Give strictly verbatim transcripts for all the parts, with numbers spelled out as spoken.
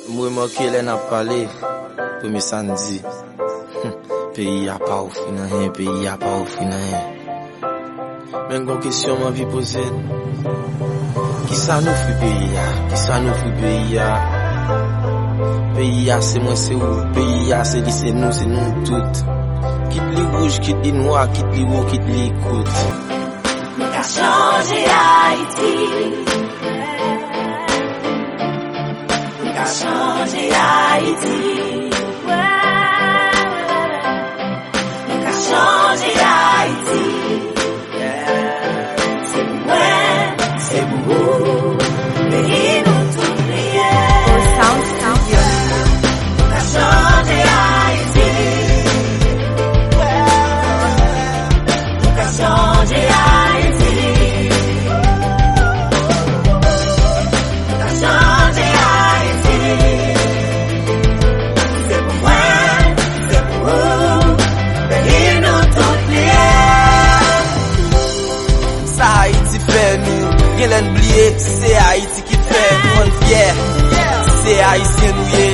M remake lè n ap pale, premye sa n di, hmm, peyi a pa ofri n anyen, peyi a pa ofri n anyen. Men gon kesyon m anvi poze n. Kisa n ofri peyi a? Kisa n ofri peyi a? Peyi a se mwen, se ou. Peyi a se li, se nou, se nou tout. Kit li wouj, kit li nwa, kit li wo, kit li kout. Nou ka chanje Ayiti. Nou ka chanje Ayiti. Nou ka chanje Ayiti. Se pou mwen, se pou ou. Peyi nou tout li ye. Sound Studio. Nou ka chanje Ayiti. Nou ka chanje Ayiti. Nou ka chanje Ayiti. Se pou mwen, se pou ou. Peyi nou tout li ye. Sa Ayiti fè nou, genlè n bliye, si se Ayiti ki fè nou, ann fyè, si se Ayisyen nou ye.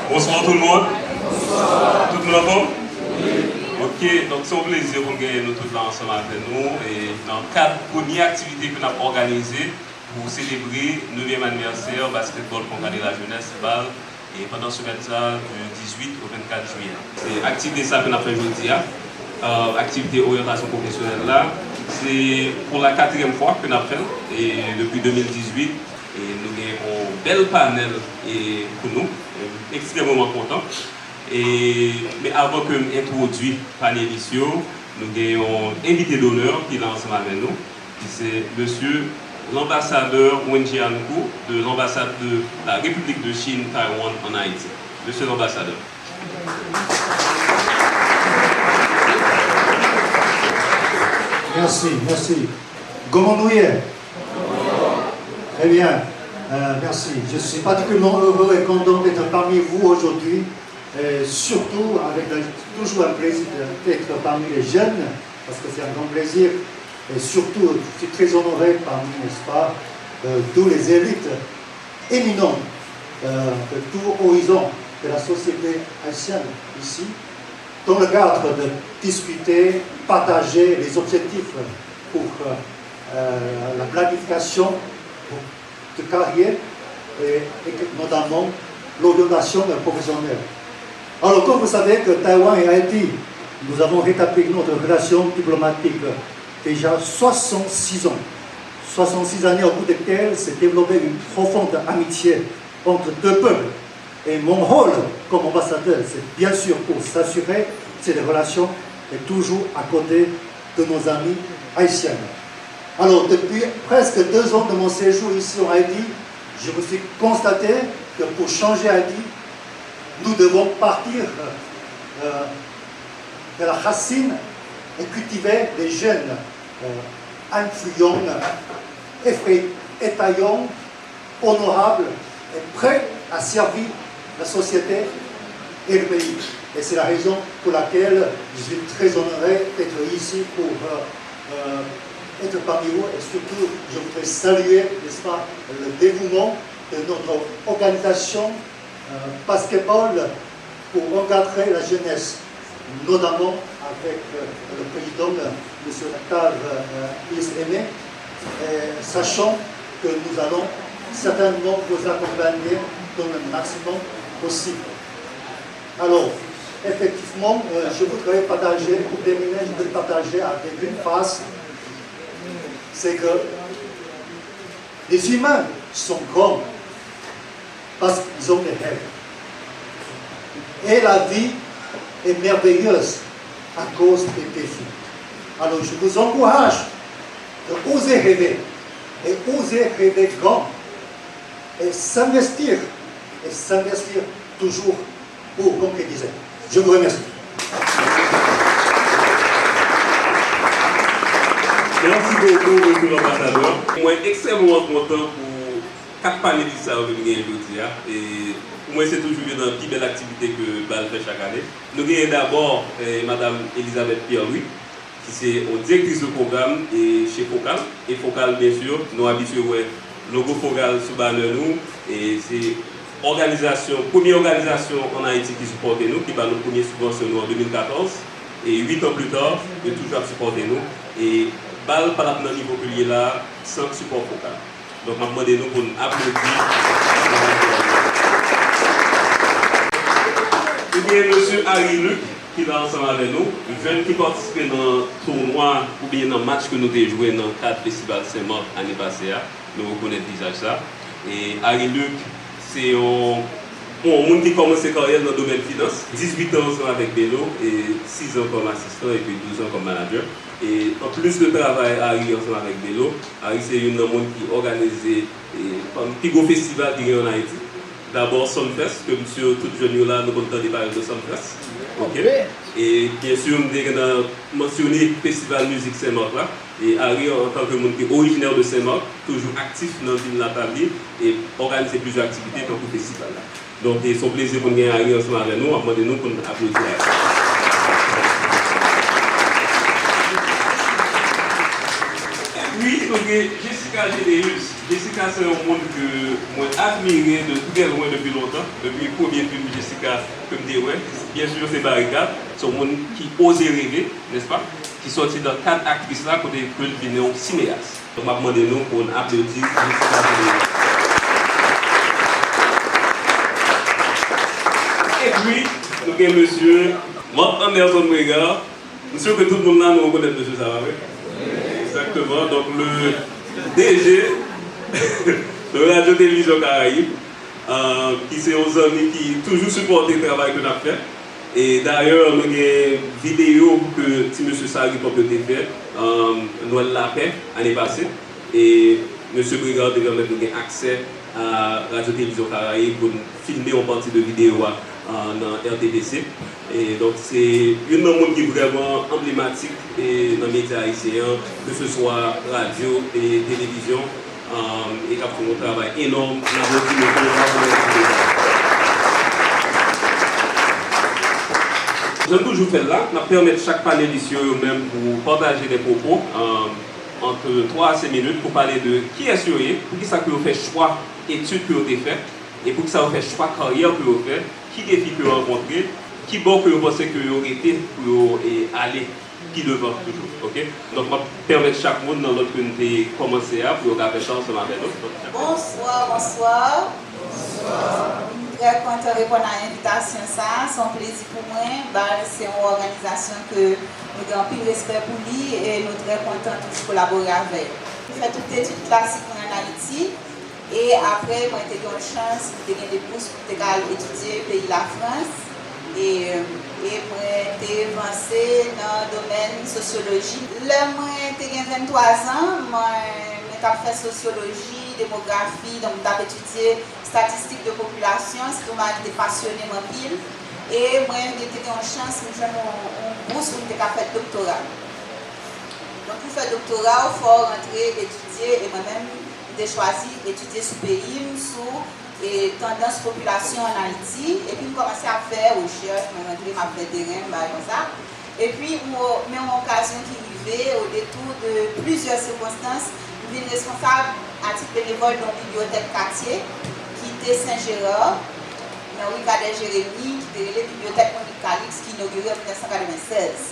Bonsoir tout le monde. Tout moun anfòm? Ok, donk se yon plezi pou m genyen nou tout la ansanm avè nou e nan kad premye aktivite ke n ap òganize pou selebre nevyèm anivèsè Basketball Congrès de la Jeunesse, bal, e pandan semèn sa, du dizuit au vennkat jiyè. Se aktivite sa ke n ap fè jodi a, euh, aktivite oryantasyon pwofesyonèl la, se pou la katriyèm fwa ke n ap fè l, e depi de mil dizuit, e nou gen yon bèl panèl e pou nou, e ekstrèmeman kontan. E, men avan ke m entwodui panelis yo, nou gen yon envite donè ki la ansanm avè nou, ki se mesye lanbasadè Wenji Ankou de l'ambassade de la République de Chine, Taïwan, en Haïti. Mesye lanbasadè. Mèsi, mèsi. Kòman nou ye? Très bien. Euh, merci. Je suis particulièrement heureux et content d'être parmi vous aujourd'hui, et surtout avec le- toujours un plaisir d'être parmi les jeunes, parce que c'est un grand plaisir. Et surtout, je suis très honoré parmi, n'est-ce pas, euh, tous les élites éminentes, euh, de tout horizon de la société haïtienne ici, dans le cadre de discuter, partager les objectifs pour, euh, la planification de carrière et, et que- notamment l'orientation professionnelle. Alors, comme vous savez que Taïwan et Haïti, nous avons rétabli notre relation diplomatique déjà soixante-six ans. Soixante-six années au cours desquelles s'est développée une profonde amitié entre deux peuples. Et mon rôle comme ambassadeur, c'est bien sûr pour s'assurer que cette relation est toujours à côté de nos amis haïtiens. Alors, depuis presque deux ans de mon séjour ici en Haïti, je me suis constaté que pour changer Haïti, nous devons partir, euh, de la racine et cultiver les jeunes, euh, influents, effrayants, étayants, honorables et prêts à servir la société et le pays. Et c'est la raison pour laquelle je suis très honoré d'être ici pour, euh, euh, être parmi vous. Et surtout, je voudrais saluer, n'est-ce pas, le dévouement de notre organisation, euh, basketball pour encadrer la jeunesse, notamment avec, euh, le président, euh, monsieur Octave, euh, Fils Aimé, euh, sachant que nous allons certainement vous accompagner dans le maximum possible. Alors, effectivement, euh, je voudrais partager, pour terminer, je voudrais partager avec une phrase, c'est que les humains sont grands parce qu'ils ont des rêves. Et la vie et merveilleuse à cause des défis. Alors, je vous encourage de oser rêver et oser rêver grand et s'investir et s'investir toujours pour concrétiser. Je vous remercie. Mèsi bokou, mesye lanbasadè. Mwen ekstrèmman kontan pou kat panelis sa yo ke nou genyen jodi a. E pou mwen, se toujou youn nan pi bèl aktivite ke bal fè chak ane. Nou genyen dabò eh, Madam Elizabeth Pierre-Louis, ki se yon direktris de pwogram e chez Fokal. E Fokal, byen si, nou abitye wè logo Fokal sou banè nou. E se òganizasyon, premye òganizasyon ann Ayiti ki sipòte nou, ki ba nou premye sibvansyon nou an de mil katòz. E uit an pli ta, yo toujou ap sipòte nou. E bal pa t ap nan nivo ke l ye la a san sipò Fokal. Donk, m ap mande nou pou n aplodi. Nou gen mesye Harry Luc ki la ansanm avè nou, jèn ki patisipe nan tounwa oubyen nan match ke nou te jwe nan kad Festival Sen Mak ane pase a. Nou rekonèt vizaj sa. E Harry Luc, se yon, yon moun ki kòmanse karyè l nan domèn finans. Dizuit an ansanm avèk Belo, e sis an kòm asistan epi douz an kòm manadjè. E anplis de travay Harry ansanm avèk Belo, Harry se youn nan moun ki òganize e, pami pi gwo festival ki gen ann Ayiti. Dabò Sumfest, ke m si tout jèn yo la, nou konn tande pale de Sumfest. Ok? E byen si, m te gentan mansyone festival mizik Sen Mak la. E Harry, antanke moun ki orijinè de Sen Mak, toujou aktif nan vil natal li e òganize plizyè aktivite tankou festival la. Donk, se yon plezi pou n gen Harry ansanm avè nou. M ap mande nou pou n aplodi Harry. Epi, nou gen Jessica Généus. Jessica se yon moun ke mwen admire de trè lwen depi lontan, depi premye fim Jessica ke m te wè. Byen si, se Barikad. Se yon moun ki oze reve, nèspa? Ki sòti nan kad aktris la, kote ke l vin yon sineyas. Donk, m ap mande nou pou n aplodi Jessica Généus. Epi, nou gen mesye Marc Anderson Bregard. M si ke tout moun la, nou rekonèt mesye sa, pa vre? Egzakteman. Donk, le D G de Radio Télévision Caraïbe, euh, ki se yon zanmi ki toujou sipòte travay ke n ap fè. E dayè, nou gen videyo ke ti mesye Saripop yo te fè, euh, Nwèl Lapè, ane pase. E mesye Bregard te pèmèt nou gen aksè a Radio Télévision Caraïbe pou n filme yon pati de videyo a, euh, nan R T T C. E donk, se youn nan moun ki vrèman anblematik e nan medya ayisyen an, ke se swa radyo e televizyon, um, e k ap fè yon travay enòm. N ap di mesye, bravo, mesye. Jan n toujou fè l la, n ap pèmèt chak panelis yo, yo menm, pou pataje de pwopo, um, ant twa a senk minit pou pale de kiyès yo ye, poukisa ke yo fè chwa etid ke yo te fè, e poukisa yo fè chwa karyè ke yo fè, ki defi ke yo rankontre, ki bò ke yo panse ke yo rete pou yo, e, ale pi devan toujou, ok? Donk, m ap pèmèt chak moun nan lòd ke n te kòmanse a pou yo ka fè sa ansanm avè nou. Donk, chak moun. Bonswa, bonswa. Bonswa. M trè kontan reponn a envitasyon sa a. Se yon plezi pou mwen. Bal se yon òganizasyon ke nou gen anpil respè pou li e nou trè kontan toujou kolabore avè l. Mwen fè tout etid klasik mwen ann Ayiti. E apre, mwen te gen yon chans, mwen te gen de bous pou mwen te ka al etidye peyi Lafrans. E, e mwen te vanse nan domèn sosyoloji. Lè mwen te gen venntwa zan, mwen, mwen t ap fè sosyoloji, demografi, donk mwen t ap etidye estatistik de popilasyon, se yon bagay ki te pasyone m anpil. E mwen te gen yon chans, mwen jwenn yon, yon bous pou mwen te ka fè doktora. Donk, pou fè doktora w, fò w rantre etidye, e mwen menm, m te chwazi etidye sou peyi m, sou, e, tandans popilasyon ann Ayiti, epi m kòmanse ap fè rechèch, mwen rantre, m ap fè teren, m bagay konsa. Epi, m, men yon okazyon ki rive, o detou de plizyè sikonstans, m vin responsab a tit benevòl de yon bibliyotèk katye ki te Sen Jera, nan ri Kadè Jeremi, ki te rele Bibliyotèk Monique Calixte, ki inogire an mil nèf san katrevennsèz.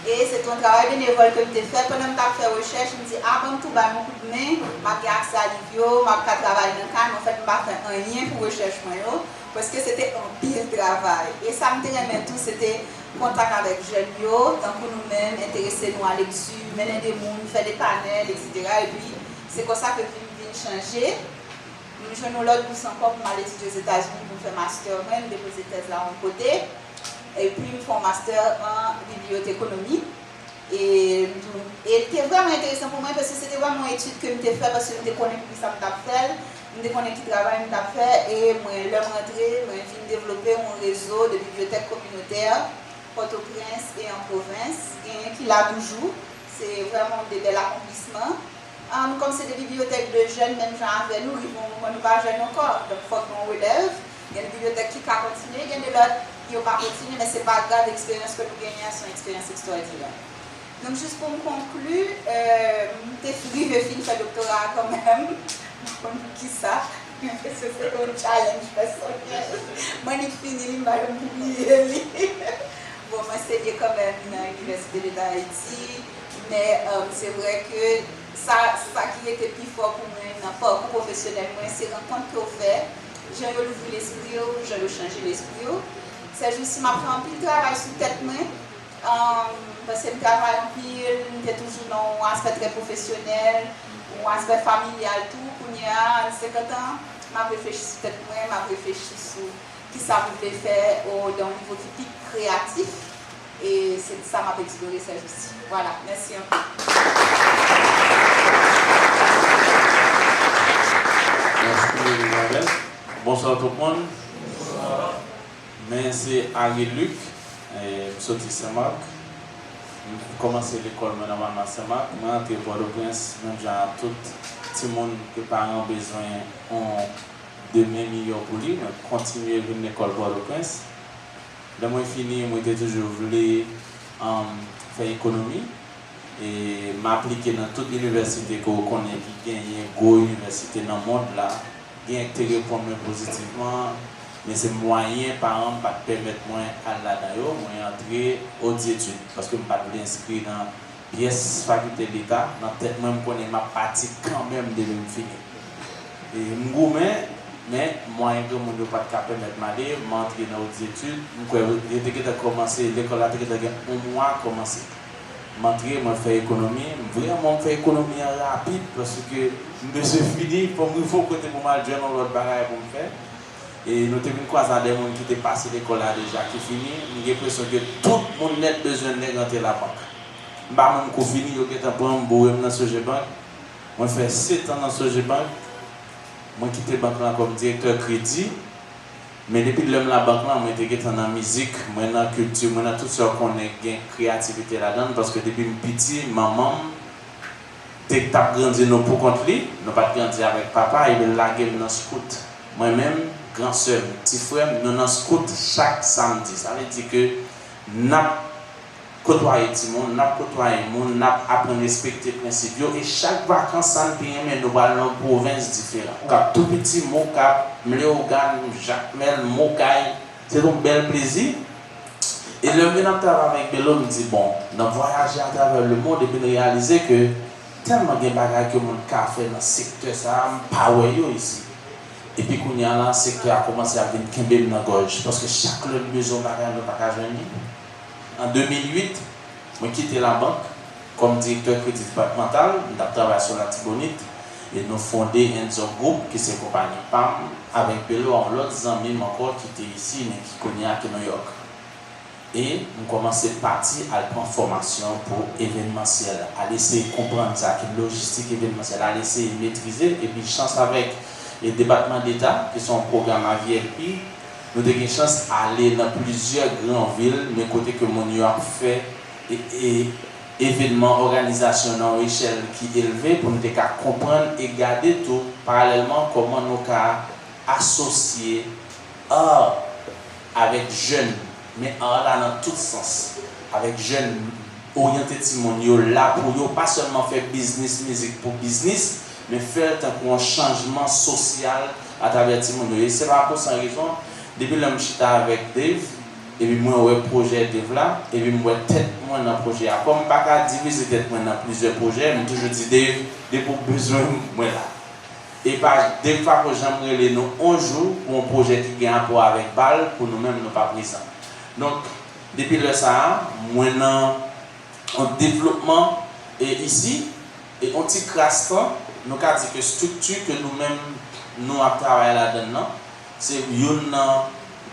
E se te yon travay benevòl ke m te fè. Pandan m t ap fè rechèch, m di, a, ban m tou ba m yon kout men, m ap gen aksè a liv yo, m ap ka travay nan kay, men anfèt, m pa fè anyen pou rechèch mwen yo, paske se te anpil travay. E sa m te renmen tou, se te kontak avèk jèn yo, tankou nou menm, enterese nou a lekti, mennen de moun, fè de panèl, etsetera. Epi, se konsa ke vi m vin chanje. M jwenn yon lòt bous ankò pou m al etidye Ozetazini pou m fè mastè mwen, m depoze tèz la yon kote. Epi m fè yon master an bibliyotekonomi. E, e l te vrèman enteresan pou mwen, paske se te vrèman yon etid ke m te fè, paske m te konnen poukisa m t ap fè l, m te konnen ki travay m t ap fè, e mwen, lè m rantre, mwen vin devlope yon rezo de bibliyotèk kominotè Pòtoprens e an pwovens, e ki la toujou. Se vrèman de bèl akonplisman. An, nou kòm se de bibliyotèk de jèn, menm jan avè nou, rive yon moman nou pa jèn ankò. Donk, fòk gen yon relèv. Gen de bibliyotèk ki ka kontinye, gen de lòt, yo pa kontinye, men se pa grav, eksperyans ke nou genyen an, se yon eksperyans ekstwòdinè. Donk, jis pou m konkli, euh, m te rive fin fè doktora a kanmenm. M pa konn poukisa, men se te yon challenge pèsonèl. M annik fini li, m pa janm bliye li. Bon, m ansenye kanmenm nan Inivèsite Leta Ayiti, men, euh, se vre ke sa, sa ki rete pi fò pou mwen nan pakou pwofesyonèl mwen, se rankont ke w fè, jan yo louvri lespri w, jan yo chanje lespri w. Sèjousi, m ap fè anpil travay sou tèt mwen, um, paske m travay anpil, m te toujou nan yon aspè trè pwofesyonèl, yon aspè familyal tou. Kounye a, a senkant an, m ap reflechi sou tèt mwen, m ap reflechi sou kisa m vle fè o, nan yon nivo ki pi kreyatif. E se sa m ap eksplore sèjousi. Vwala, mèsi anpil. Mèsi, Elizabeth. Bonswa tout moun. Men se Harry Luc, e, m soti Senmak. M kòmanse lekòl mwen nòmalman Senmak. Mwen antre Pòtoprens, menm jan ak tout timoun ke paran bezwen yon demen miyò pou li, mwen kontinye vin lekòl Pòtoprens. Lè mwen fini, mwen te toujou vle, um, fè ekonomi. E m aplike nan tout inivèsite ke w konnen ki genyen, gwo inivèsite nan mond la. Gen k te reponn mwen pozitivman, men se mwayen paran m pa t pèmèt mwen al ladan yo. Mwen antre Hautes Études, paske m pa t vle enskri nan pyès fakilte Leta. Nan tèt mwen, m konnen m ap pati kanmenm depi m fini. E m goumen, men mwayen granmoun yo pa t ka pèmèt m ale, m antre nan Hautes Études. M kwè yo te gentan kòmanse, lekòl la te gentan gen yon mwa kòmanse. M antre, mwen fè ekonomi, m vrèman m fè ekonomi an rapid, paske m bezwen fini, fò m rive yon kote pou m al jwenn yon lòt bagay pou m fè. E nou te vin kwaze ak de moun ki te pase lekòl la deja, ki fini. M gen enpresyon ke tout moun nèt bezwen nèg antre labank. M pa menm ko fini, yo gentan pran m, boure m nan Sogebank. Mwen fè sèt an nan Sogebank. Mwen kite bank lan kòm direktè kredi. Men depi lè m labank lan, mwen te gentan nan mizik, mwen nan kilti, mwen nan tout sa w konnen gen kreyativite ladan l, paske depi m piti, manman m te t ap grandi nou poukont li, nou pa t grandi avèk papa, epi l lage m nan skout. Mwen menm, gran sè m, ti frè m, nou nan skout chak samdi. Sa vle di ke n ap kotwaye timoun, n ap kotwaye moun, n ap aprann respekte prensip yo, e chak vakans sa n pi renmen, nou pral nan yon pwovens diferan. Ou ka tou piti, Mokap, Leyogàn, Jakmèl, Mokay, se t on bèl plezi. E lè m vin ap travay avèk Belo, m di, bon, n ap vwayaje atravè lemonn, epi n reyalize ke tèlman gen bagay ke moun ka fè nan sektè sa a, m pa wè yo isi. Epi kounye a la, sektè a kòmanse ap vin kenbe m nan gòj, paske chak lè m bezwen yon bagay, mwen pa ka jwenn li. An de mil uit, mwen kite labank kòm direktè kredi depatmantal, m t ap travay sou Latibonit, e nou fonde Enzo Group, ki se konpayi pa m, avèk Belo a yon lòt zanmi m ankò ki te isi, men ki kounye a ki Nouyòk. E m kòmanse pati al pran fòmasyon pou evenmansyèl, al eseye konprann sa ki lojistik evenmansyèl, al eseye metrize, epi chans avèk e Depatman Deta, ki se yon pwogram A V L P, nou te gen chans ale nan plizyè gran vil, men kote ke moun yo ap fè e, e, evenman, òganizasyon nan yon echèl ki elve, pou nou te ka konprann e gade tou, paralèlman, kòman nou ka asosye art avèk jèn, men art la nan tout sans, avèk jèn, oryante timoun yo la pou yo pa sèlman fè biznis mizik pou biznis, men fè l tankou yon chanjman sosyal atravè timoun yo. E se pa pou san rezon, depi lè m chita avèk Dave, epi mwen wè pwojè Dave la, epi m wè tèt mwen nan pwojè a. Kòm m pa ka divize tèt mwen nan plizyè pwojè, m toujou di Dave, depi w bezwen m, mwen la. E pa, Dave pa ko janm rele nou on jou pou yon pwojè ki gen rapò avèk bal, pou nou menm nou pa prezan. Donk, depi lè sa a, mwen nan yon devlopman e isi, e yon ti kras tan, nou ka di ke estrikti ke nou menm nou ap travay ladan l nan, se youn nan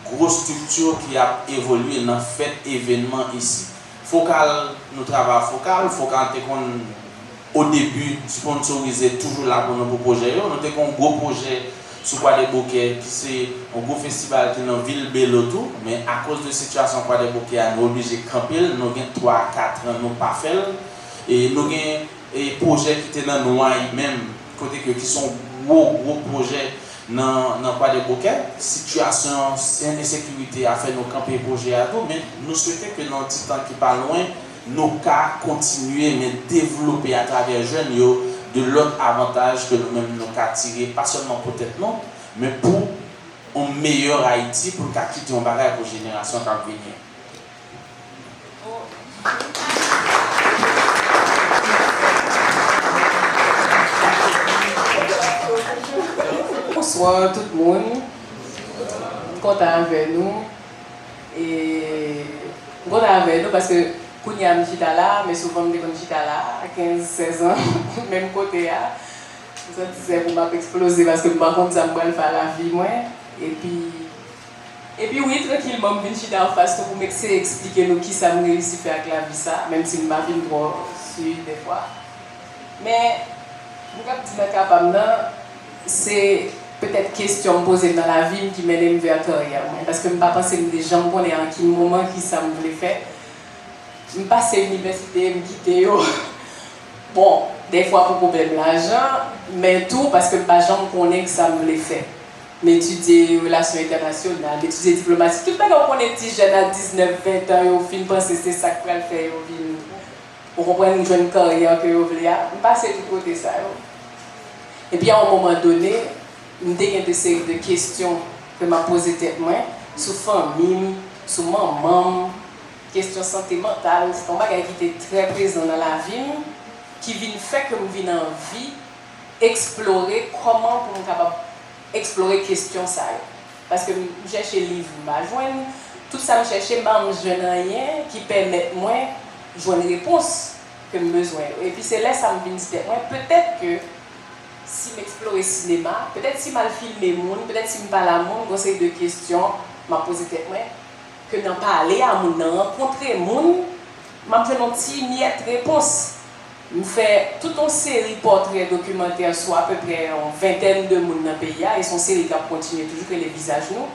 gwo estrikti ki ap evolye nan fèt evènman isi. Fokal, nou travay ak Fokal, Fokal te konn o debi sponsorize, toujou la pou nou pou pwojè yo. Nou te gen yon gwo pwojè sou Kwadèboukè ki se yon gwo festival ki nan vil Bèlo tou, men akoz de sitiyasyon Kwadèboukè a, nou oblije kanpe l. Nou gen twa, kat an nou pa fè l. E nou gen e pwojè ki te nan Nway menm, kote ke ki se yon gwo, gwo pwojè nan, nan Kwadèboukè. Sitiyasyon en-, ensekirite a fè nou kanpe pwojè a tou, men nou swete ke nan yon ti tan ki pa lwen, nou ka kontinye, men devlope atravè jèn yo de lòt avantaj ke nou menm nou ka tire, pa sèlman pou tèt nou, men pou yon meyè Ayiti, pou n ka kite yon bagay pou jenerasyon k ap vini. Bonswa tout moun. M kontan avè nou. E m kontan avè nou paske kounye a m chita la, men souvan m te konn chita la, kenz, sèz an, menm kote a. M santi sèvo m ap eksploze paske m pa konn sa m pral fè a lavi mwen. Epi, epi wi, trankilman, m vin chita anfas nou pou m eseye eksplike nou kisa m reyisi fè ak lavi sa, menm si m pa vin twò si dèfwa. Men, m t ap di nan ka pa m nan, se petèt kesyon m poze m nan lavi m ki mennen m vè karyè mwen. Paske m pa panse m te janm konnen a anki moman kisa m vle fè. M pase inivèsite, m kite yo. Bon, dèfwa pou pwoblèm lajan, men tou paske m pa janm konnen kisa m vle fè. M etidye relasyon entènasyonal, m etidye diplomasi, tout bagay ou konnen ti jèn a diznèf, ven tan yo fin panse se sa k pral fè yo vin, ou konprann, jwenn karyè ke yo vle a. M pase tout kote sa yo. Epi a yon moman done, m te gen de seri de kesyon ke m ap poze tèt mwen sou fanmi m, sou manman m, kesyon sante mantal, se te yon bagay ki te trè prezan nan lavi m, ki vin fè ke m vin anvi eksplore kòman pou m kapab eksplore kesyon sa yo. Paske m chèche liv, m pa jwenn. Tout sa m chèche, m pa janm jwenn anyen ki pèmèt mwen jwenn repons ke m bezwen yo. Epi se lè sa m vin di tèt mwen, petèt ke si m eksplore sinema, petèt si m al filme moun, petèt si m pale a moun, gon seri de kesyon m ap poze tèt mwen, ke nan pale a moun, nan rankontre moun, m ap jwenn yon ti myèt repons. M fè tout yon seri pòtrè dokimantè sou apeprè yon ventèn de moun nan peyi a, e se yon seri k ap kontinye toujou, k rele Vizaj Nou.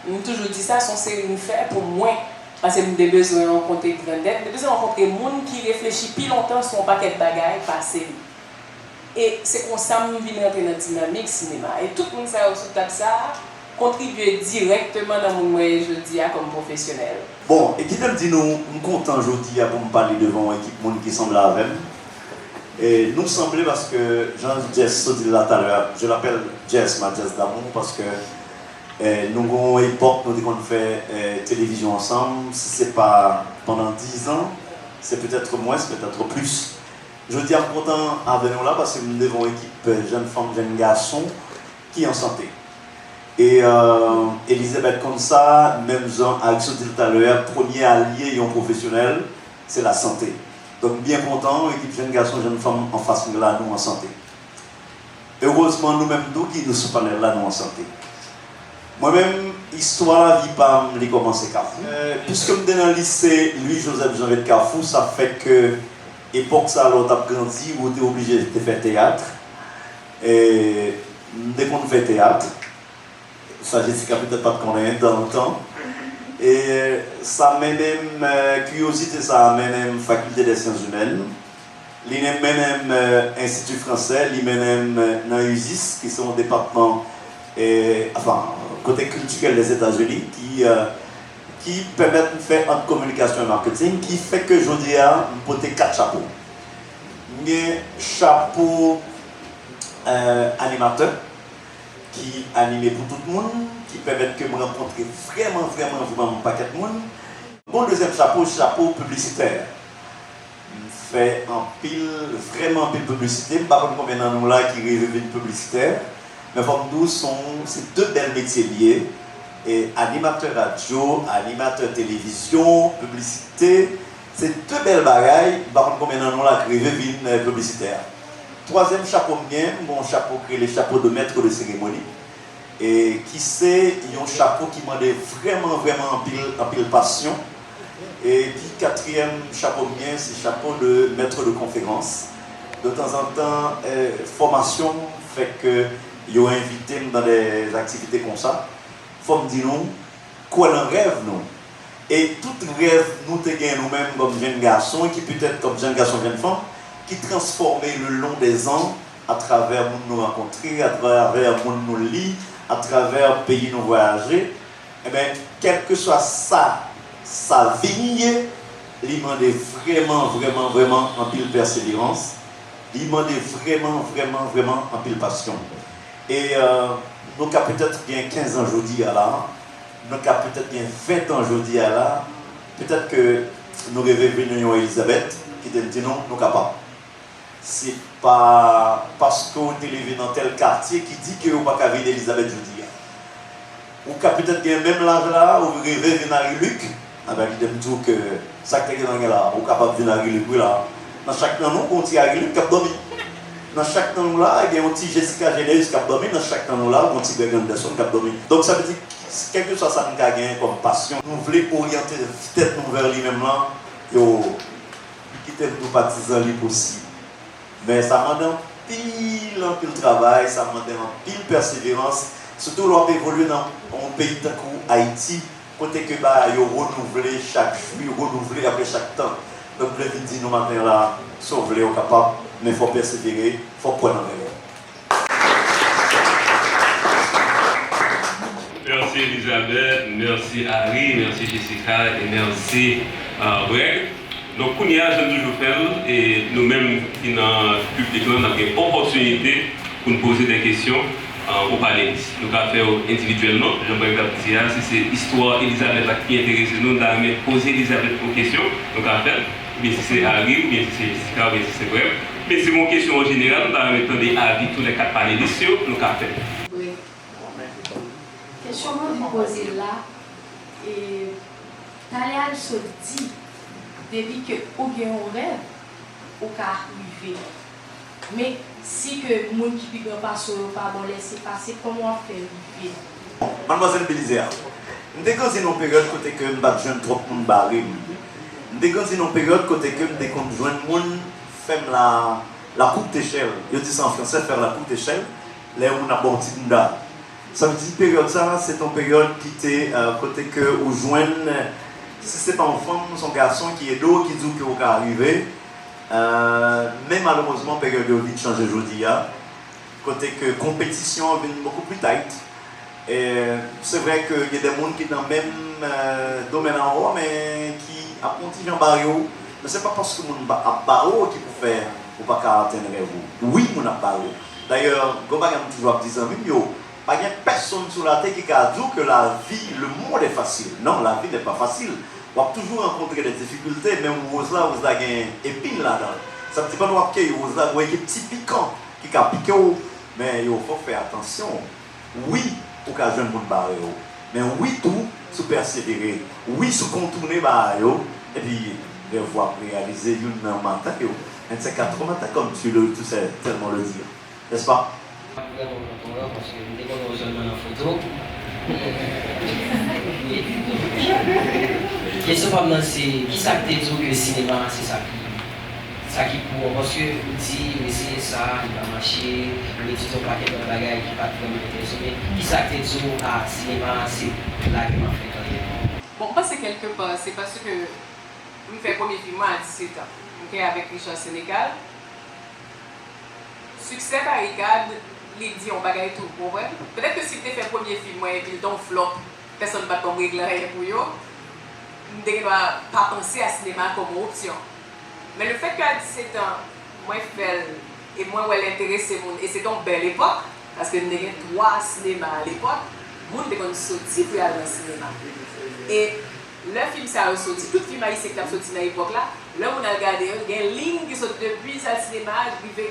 M toujou di sa, se yon seri m fè pou mwen, paske m te bezwen rankontre grandèt, m te bezwen rankontre moun ki reflechi pi lontan sou yon pakèt bagay pase m. E se konsa m vin rantre nan dinamik sinema. E tout moun sa yo sou tab sa a kontribye dirèkteman nan moun mwen ye jodi a kòm pwofesyonèl. Bon, e kite m di nou, m kontan jodi a pou m pale devan yon ekip moun ki sanble avè m. E nou sanble paske, jan Jess sot di l la talè a, je l'appelle Jess, ma Jess d'amour, paske, e, nou gen yon epòk nou te konn fè, e, televizyon ansanm, si se pa pandan dizan, se petèt mwens, petèt plis. Jodi a, m kontan avè nou la paske m devan yon ekip jèn fanm, jèn gason ki an sante. E, e, Elizabeth konn sa, menm jan Alex te di l talè a, premye alye yon pwofesyonèl, se lasante. Donk, m byen kontan, ekip jèn gason, jèn fanm anfas mwen la, nou an sante. Erezman, nou menm tou ki nou sou panèl la, nou an sante. Mwen menm, istwa lavi pa m, li kòmanse Kafou. E, piske m te nan lise Louis Joseph Janvier Kafou, sa fè ke epòk sa, lè w t ap grandi, ou te oblije te fè teyat. E, m te konn fè teyat. Sa Jessica petèt pa t konnen, dan le tan. E sa mennen m, e, kiryozite sa a mennen m Faculté des Sciences Humaines. Li mennen m, e, Institut Français, li mennen m, e, nan USIS, ki se yon depatman, e, anfen, kote kiltirèl Lèzetazini, ki, e, ki pèmèt m fè ant kominikasyon e maketing, ki fè ke jodi a, m pote kat chapo. M gen chapo, e, animatè, ki anime pou tout moun, ki pèmèt ke m rankontre vrèman, vrèman, vrèman yon pakèt moun. Bon, dezyèm chapo, chapo piblisitè. M fè anpil, vrèman anpil piblisite. M pa konn konbyen nan nou la ki rive vin piblisitè. Men fò m di w, se yon, se de bèl metye l ye. E animatè radyo, animatè televizyon, piblisite, se de bèl bagay. M pa konn konbyen nan nou la ki rive vin, e, piblisitè. Twazyèm chapo m gen, m gen yon chapo ki rele chapo de maître de cérémonie. e ki se yon chapo ki mande vrèman, vrèman anpil, anpil pasyon. E pi katriyèm chapo m gen, se chapo de maître de conférence. De tanzantan, eh, fòmasyon m fè ke yo envite m nan de aktivite konsa. Fò m di nou, kwè nan rèv nou. E tout rèv nou te gen nou menm kòm jèn gason, ki petèt kòm jèn gason, jèn fanm, ki transfòme le long des ans, atravè moun nou rankontre, atravè moun nou li, atravè peyi nou vwayaje, enben, kèlkeswa sa, sa vin ye, li mande vrèman, vrèman, vrèman anpil pèseverans, li mande vrèman, vrèman, vrèman anpil pasyon. E, euh, nou ka petèt gen kenz an jodi a la, nou ka petèt gen ven an jodi a la, petèt ke nou reve vin yon Elizabeth ki te di nou, nou kapab. Se pa paske w te leve nan tèl katye ki di ke w pa ka vin Elizabeth jodi a. Ou ka petèt gen menm laj la, ou reve vin Hari Luke. Anben, kite m di w ke sa k te gentan gen la, ou kapab vin Hari Luke wi la. Nan chak nan nou, gon ti Hari Luke k ap dòmi. Nan chak nan nou la, gen yon ti Jessica Généus k ap dòmi. Nan chak nan nou la, gon ti Greg Anderson k ap dòmi. Donk, sa vle di, kèlkeswa sa n ka gen kòm pasyon, nou vle oryante tèt nou vè li menm lan, yo, kite m di w patizan li posib. Men sa mande anpil, anpil travay, sa mande anpil pèseverans, sitou lè w ap evolye nan yon peyi tankou Ayiti, kote ke bagay yo renouvle chak jou, yo renouvle apre chak tan. Donk, m vle vin di nou maten la, si w vle, w kapab, men fò w pèsevere, fò w kwè nan rèv ou. Mèsi Elizabeth, mèsi Harry, mèsi Jessica e mèsi, euh, Greg. Donk, kounye a, jan n toujou fè l, e nou menm ki nan piblik lan, n ap gen opòtinite pou n poze de kesyon, euh, o panelis. Nou ka fè yo endividyèlman, jan Greg t ap di a, si se istwa Elizabeth la ki enterese nou, n ta renmen poze Elizabeth yon kesyon, nou ka fè l, oubyen si se Harry, oubyen si se Jessica, oubyen si se Greg. Men si gon kesyon an jeneral, nou ta renmen tande avi tou lè kat panelis yo, nou ka fè l. Kesyon mwen vin poze la, e, talè a l sot di, depi ke ou gen yon rèv, ou ka rive. Men, si ke moun ki pi gran pase w yo pa ba w lese pase, kòman w ap fè rive? Madmwazèl Belizaire, m te grandi nan yon peryòd kote ke m pa t jwenn twòp moun bare m. M te grandi nan yon peryòd kote ke m te konn jwenn moun fè m la, la courte échelle. Yo di sa an fransè, faire la courte échelle, lè yon moun ap ba w ti bounda. Sa vle di peryòd sa a, se t on peryòd ki te, euh, kote ke ou jwenn, si se pa yon fanm, se yon gason ki ede w, ki di w ke w ka rive. Euh, men malerezman, peryòd yo vin chanje jodi a, kote ke konpetisyon an vin beaucoup plus tight. E se vre ke gen de moun ki nan menm, euh, domèn an w, men ki ap yon ti jan bare w. Men se pa paske moun ba, ap bare w ki pou fè ou pa ka atenn rèv ou. Wi, moun ap bare w. Dayè, gon bagay m toujou ap di zanmi m yo, pa gen pèsonn sou latè ki ka di w ke lavi, le monde est facile. Non, la vie n'est pas facile. W ap toujou rankontre de difikilte, menm woz la, woz la gen epin ladan l. Sa vle di pandan w ap keyi woz la, gon ekip ti pikan ki ka pike w, men yo fò w fè atansyon. Wi, ou ka jwenn moun bare w, men wi tou, si w pèsevere, wi, si w kontounen bagay yo, epi rèv ou ap reyalize youn nan maten yo. Vennsenk a twa maten, comme tu le, tu sais, tellement le dire. N'est-ce pas? M ap vrèman kontan w la, paske m te konnen w sèlman nan foto. Kesyon pa m nan se, kisa k te di w ke sinema a se sa ki, sa ki pou w? Paske ou di, ou eseye sa, li pa mache, ou etidye yon pakèt lòt bagay ki pa t vrèman enterese w, men kisa k te di w, a, sinema a se la ke m ap fè karyè m? Bon, m panse kèlke pa, se paske m fè premye fim mwen a disèt an, ok, avèk Richard Sénécal. Siksè Barikad, li di yon bagay tou, ou konprann? Petèt ke si m te fè premye fim mwen epi l te yon flòp, pèsonn pa t ban m regle anyen pou yo, m te gendwa pa panse a sinema a kòm yon opsyon. Men lefètke a disèt an, mwen fè l e mwen wè l enterese moun, e se te yon bèl epòk, paske n te gen twa sinema a lepòk, moun te konn soti pou y al nan sinema. E lè fim sa yo soti, tout fim ayisyen ki t ap soti nan epòk la, lè moun al gade yo, gen liy ki sot depi sal sinema a rive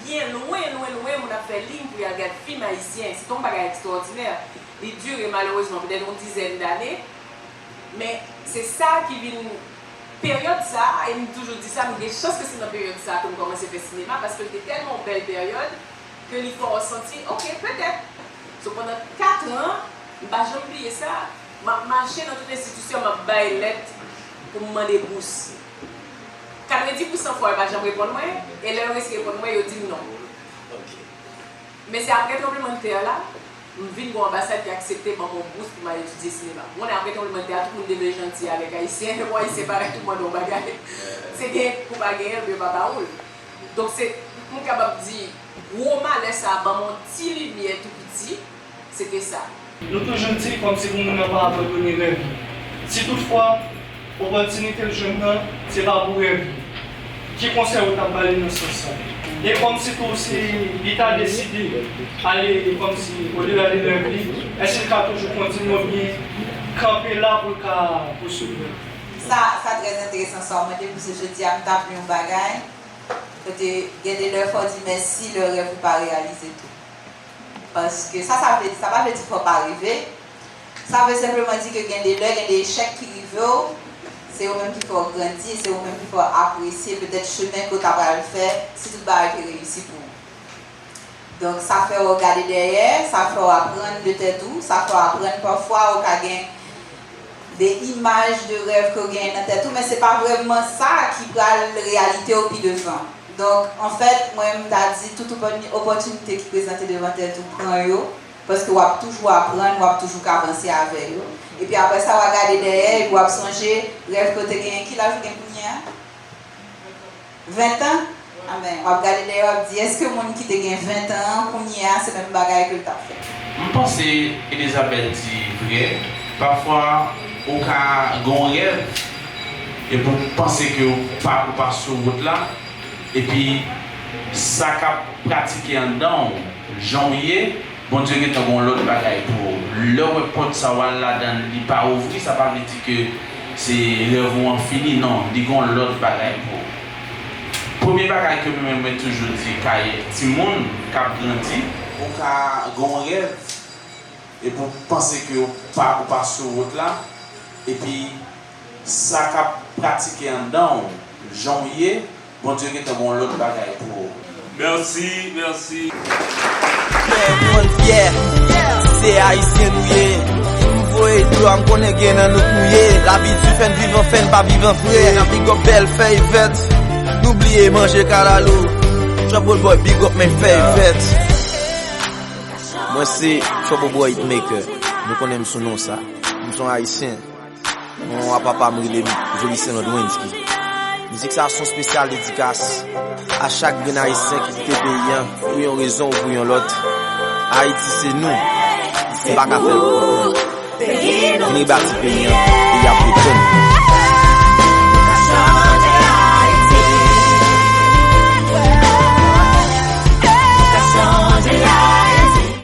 byen lwen, lwen, lwen, moun ap fè liy pou y al gad fim ayisyen. Se te yon bagay ekstwòdinè. Li dire malerezman petèt yon dizèn dane, men se sa ki vin peryòd sa a, e m toujou di sa, m gen chans ke se nan peryòd sa a ke m kòmanse fè sinema, paske l te tèlman yon bèl peryòd ke li fè w santi, ok, petèt, So, pandan kat an, m pa janm bliye sa, m ap mache nan tout enstitisyon, m ap bay lèt pou m mande bous. Katrevenndis pousan fwa yo pa janm reponn mwen, e lè yo resi reponn mwen, yo di m non. Men se apre tranblemanntè la, m vin gen yon anbasad ki aksepte ban m yon bous pou m al etidye sinema. Ou konnen, apre tranblemanntè a, tout moun te vle janti avèk Ayisyen, lè yon Ayisyen parèt ou mande yon bagay, se gen pou pa genyen l, yo pa ba ou l. Donk, se, m kapab di, gwo malè sa a ban m yon ti limyè tou piti, se te sa. Nou toujou di kòmsi pou moun nan pa abandone rèv li. Si toutfwa, opòtinite l jwenn nan, se pa pou rèv li. Ki konsèy ou t ap ba li nan sans sa? E kòmsi tou si li ta deside ale kòmsi odela de rèv li, èske l ka toujou kontinye oubyen kanpe la pou l ka pouswiv rèv li? Sa, sa trè enteresan sa w mande, paske jodi a m t ap li yon bagay, kote gen de lè fò w di mèsi lè rèv ou pa reyalize tou. Paske sa, sa vle, sa pa vle di fò w pa reve. Sa vle senpleman di ke gen de lè, gen de echèk ki rive w, se yo menm ki fè w grandi, se yo menm ki fè w apresye petèt chemen ke w ta pral fè si tout bagay te reyisi pou ou. Donk, sa fè w gade dèyè, sa fè w aprann de tèt ou, sa fè w aprann pafwa ou ka gen de imaj de rèv ke w genyen nan tèt ou, men se pa vrèman sa ki pral reyalite w pi devan. Donk, anfèt, mwen, m ta di tout opòni-, opòtinite ki prezante devan tèt ou, pran yo, paske w ap toujou aprann, w ap toujou ka avanse avè yo. Epi apre sa, w a gade dèyè, epi w ap sonje rèv ke w te genyen. Ki laj ou gen kounye a? Ven tan? Amen. W ap gade dèyè, w ap di, èske moun ki te gen ven tan an, kounye a, se menm bagay ke l t ap fè? M panse Elizabeth di vrè. Pafwa, ou ka gen yon rèv, epi w panse ke w pa, ou pa sou wout la, epi sa k ap pratike anndan w, jan w ye, Bondye gentan gen yon lòt bagay pou ou. Lè w wè pòt sa w al ladan l, li pa ouvri, sa pa vle di ke se rèv ou an fini, non, li gen yon lòt bagay pou ou. Premye bagay ke mwen, mwen toujou di kay timoun k ap grandi, ou ka gen yon rèv, epi w panse ke w pa, ou pa sou wout la, epi sa k ap pratike anndan w, jan w ye, Bondye gentan gen yon lòt bagay pou ou. Mèsi, mèsi. Fè moun fyè, si se Ayisyen nou ye. M voye dlo a, m konnen gen nan nou k nou ye. Lavi di fè n viv anfè, n pa viv anfrè. N ap big up bèl fèy vèt, nou bliye manje kalalou. Trouble Boy, big up men fèy vèt. Mwen se Trouble Boy Hitmaker. Nou konnen m sou non sa. M se yon Ayisyen. Non a papa m rele m Jolissaint Landwinski. Mizik sa a se yon espesyal dedikas a chak grenn Ayisyen ki kite peyi a pou yon rezon ou pou yon lòt. Ayiti se nou. Nou pa ka fè l pou kont nou. Vin rebati peyi a, peyi a ap reponn.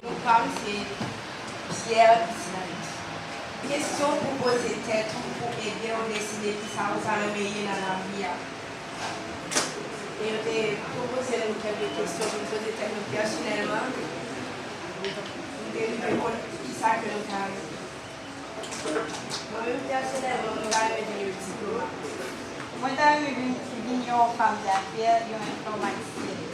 Non pa m se Pierre Island. Kesyon pou poze tèt ou pou ede w deside kisa ou ta renmen ye nan lavi a. E yo te pwopoze nou kèlke kesyon pou n poze tèt nou pèsonèlman. Nou te rive konn kisa ke nou ta renmen. Mwen menm pèsonèlman, mwen ta renmen vin yon diplomate. Mwen ta renmen vin, vin yon fanm dafè, yon enfòmatisyen.